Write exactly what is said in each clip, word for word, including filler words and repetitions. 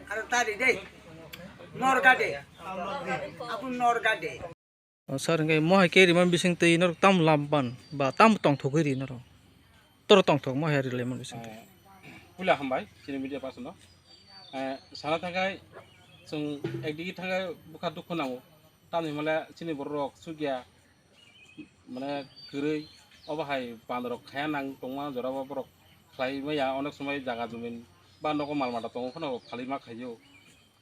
Aro tari dei. Norga de. Apu norga de. O sir, hingke mohai khe riman bising twi norok tam lam ban ba tam tongthogwi ri norok? Toro tongthok mohai ri lemon bising twi. Eh, puila hambai chini media person no. Eh, sana thakai chwng ekdigi thakai bwkha dukhu nango. Tamni hwnle chini borok rok chukya mane kwrwi obo hai bandorok khaya nang tongma jorabo borok khlai maya onek somoi jaga jumin ba nogo mal mata tongo phano phalwi ma khaio.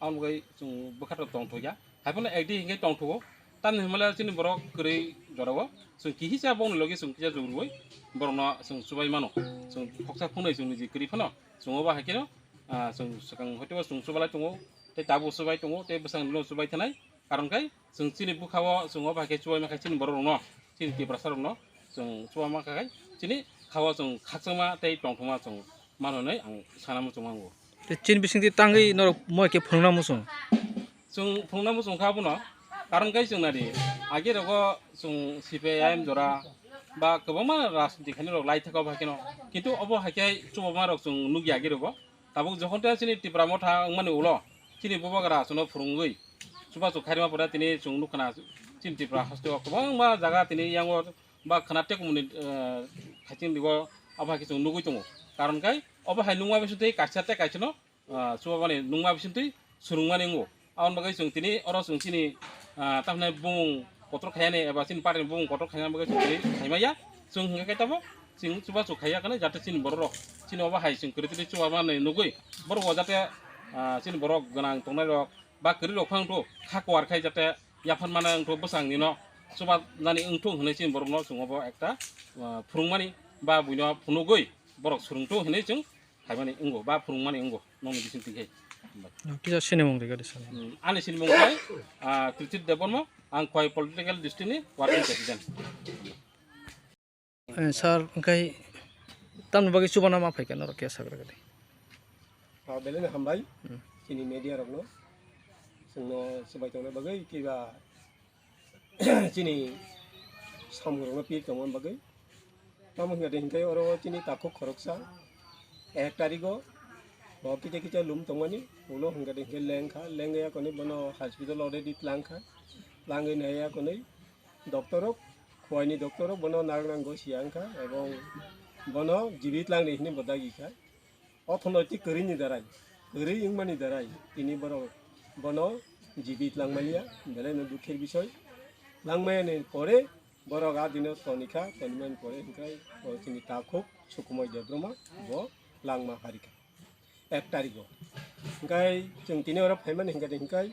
Aboni bagwi chwng bwkha tongthokya. Haiphano ekdi hinkhe tongthogo. Tamni hwnmale chini borok kwrwi jorao chwng kihisa bongni logi chwng kisa jugurwi borokno chwng chubai mano. Chwng khoksa phunai chwng niji kwrwi phano chwng obo hai kheno, ah, chwng swkang hoitebo chwng chubalai tongo tei tabuk chubai tongo tei bwskango chubai thanai. Karon khai chwng chini bwkhao chwng obo hai khe chubai mankha chini borok rokno, chini Tiprasa rokno chwng chubai mankha khai chini khao chwng khakchangma tei tongthokma chwng mano hinwi ang sana muchung nango. Tei chini bisingtwi tangwi norok moi khe phunukna muchung? Chwng phunukna muchung kha abono, karon khai chwng nadi, age rogo chwng C P I M jora ba kwbangma rajniti khainai rok lai thaka obo hai kheno, kintu obo hai khe chubama rok chwng nukya age rogo. Tabuk jokhon tei chini Tipra Motha wngmani ulo chini bubagra chwngno phwrwngwi chubachu khairima pore tini chwng nukha na chini Tipra hasteo kwbangma jaga tini yango ba khwna tekumni, eh, khaiching digo abo hai khe chwng nugwi tongo. Karon khai obo hai nungma bisingtwi kaisa tei kaisano, ah, chubamani nungma bisingtwi swrwngmani wngo. Aboni bagwi chwng tini oro chwng chini, ah, tamhinai bumung kotor khaiyani eba chini party ni bumung kotor khaina bagwi chwng tini khaimaya. Chwng hwnkhe khe tabuk chwng chubachu khaiya khwlai jate chini borok rok chini obo hai chwng kwrwi tini chubamani nugwi borok o jate, ah, chini borok gwnang tongnai rok ba kwrwi rok phano wngthu kha kuar khai jate yaphan mana wngthu bwsang nino chuba nani wngthu hwnwi chini borok no chwng obo ekta, ah, phwrwngmani ba buino phunugwi borok swrwngthu hwnwi chwng khaimani wngo ba phwrwngmani wngo nokni bisingtwi khai. Kisa sinimung rega de sir. Hmm, ani sinimung khai, ah, Trithit Debbarma, ang Khowai Political District ni Working President. Eh, sir, hwnkhe tamni bagwi chubana ma phaikha norok khe sagra gadi? Ah, belai no hambai, hmm, chini media rokno, chwngno swbai tongna bagwi kiba chini samung rokno pir tongma bagwi. Tamo hwnkhe de hinkhe oro chini takhuk khoroksa ek tarigo bo kisa kisa lum tongmani ulo hwnkhe de hinkhe lengkha, lengya konwi bono hospital already tlangkha, tlangwi naiya konwi doctor rok, Khowai ni doctor rok bono narwk nango siya wngkha ebong bono jibi tlangni hinwi bo dagi kha. Orthonoitik kwrwini darai, kwrwi wngmani darai tini borok bono jibi tlangmaliya, belai no dukher bisoi. Tlangmayani pore borok a dino tonikha, tonimani pore hwnkhe o chini takhuk Sukumoi Debbarma bo langma harikha ek tarigo. Hwnkhe chwng tini oro phaimani hwnkhe, hwnkhe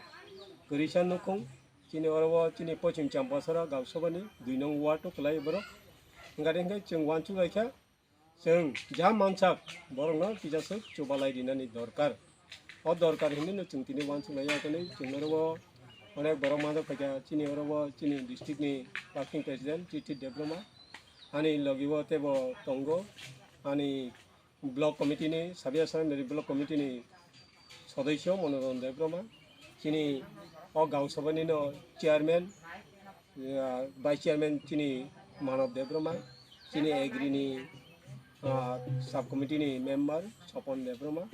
kwrwisa nukhung chini oro o chini Pochim Champasara Gausabani dui nong ward o kwlai borok. Hwnkhe, hwnkhe chwng uansuk laikha. Chwng ja mansak borokno kisa swk chubalai rinani dorkar. O dorkar hinwi no chwng tini uansuk lai ya hwnwi chwng oro o onek borok manjak phaikha chini oro o chini district ni working president Chithi Debbarma. Ani logi o teibo tongo ani block committee ni, Sabiya Sarameri block committee ni sodosyo Monoron Debbarma, chini o Gausabani no chairman, ah, vice chairman chini Manob Debbarma, chini agri ni, ah, sub committee ni member Sopon Debbarma,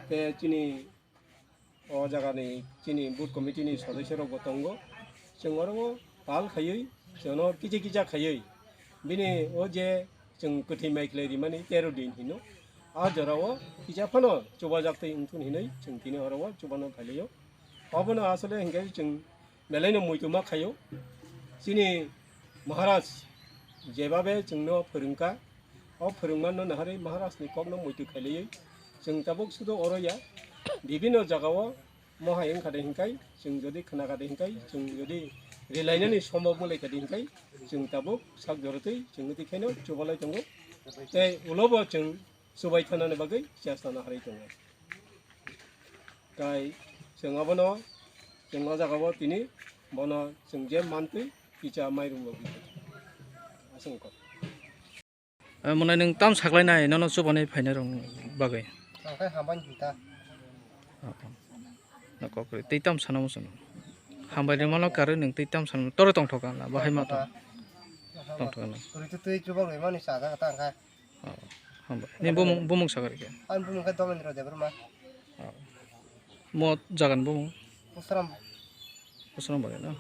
te chini o jaga ni chini booth committee ni sodosyo rok bo tongo. Chwng oro o pal khaiwi, chwngno kisa kisa khaiwi, bini o je chwng kwthwi mai khlai rimani tero din hino. A jora o kisa phano chubajak twi wngthun hinwi chwng tini oro o chubano phailaio. Obono asole hinkhe chwng belai no muitu ma khaio. Chini Maharaj jebabe chwngno phwrwngkha, o phwrwngmano naharwi Maharaj ni kokno muitu khailaiwi chwng tabuk sudo oro ya, bibinno jagao mohai wngkha de hinkai, chwng jodi khna kha de hinkai, chwng jodi rilainani somok wnglaikha de hinkai, chwng tabuk sak jorotwi chwng twi khaino chubalai tongo. Tei ulobo chwng chubai thanani bagwi chesta naharwi tongo. Tai chwng abono, chwng o jaga o tini bono chwng je mantwi kisa mairum rok. Singko. Eh, mwnai nwng tam saklainai nono chubani phainai rok bagwi? Ang khe hambai hinta. Oh, oh. Na kokri tei tam sana muchung. Hambai rwmano karwi nwng tei tam sana toro tongthoka na bahai ma tong. Tongthoka na. Kuri tu twi chubak rwmani chajak ta ang khe. Oh, hambai. Ni bumung, bumung sakari khe? Ani bumung khe Domendra Debbarma. Oh. Mo jagan bumung? Usram. Usram bagwi na?